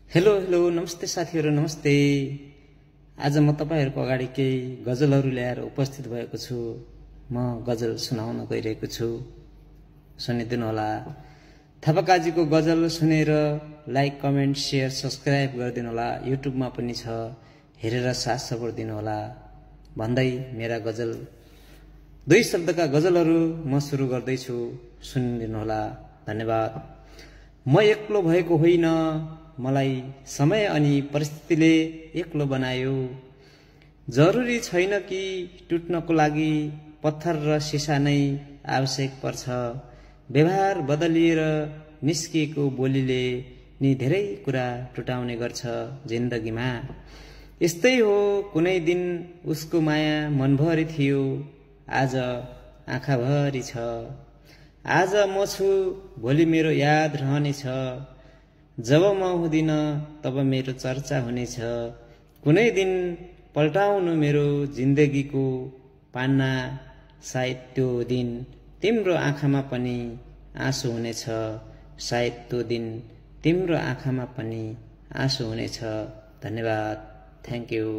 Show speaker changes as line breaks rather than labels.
Hello hello नमस्ते साथीहरु नमस्ते। आज म तपाईहरुको अगाडि केही गजलहरु ल्याएर उपस्थित भएको छु। म गजल सुनाउन गइरहेको छु, सुनिदिनु होला। थापाकाजीको गजल सुनेर लाइक कमेन्ट शेयर सब्स्क्राइब गरिदिनु होला। युट्युबमा पनि छ, हेरेर साथ सपोर्ट दिनु होला भन्दै मेरा गजल दुई शब्दका गजलहरु म सुरु गर्दै छु, सुनिदिनु होला। धन्यवाद। म एक्लो भएको होइन, मलाई समय अनि परिस्थितिले एक्लो बनायो। जरुरी छैन कि टुट्नको लागि पत्थर र सिसा नै आवश्यक पर्छ। व्यवहार बदलिएर निस्किएको बोलीले नि धेरै कुरा टुटाउने गर्छ जिन्दगीमा। यस्तै हो, कुनै दिन उसको माया मनभरि थियो, आज आँखाभरि छ। आज म छु, भोलि मेरो याद रहनेछ। जब म हुँदिन तब मेरो चर्चा हुनेछ। कुनै दिन पल्टाउनु मेरो जिन्दगीको पान्ना, सायद त्यो दिन तिम्रो आँखामा पनि आँसु हुनेछ। सायद त्यो दिन तिम्रो आँखामा पनि आँसु हुनेछ। धन्यवाद। Thank you.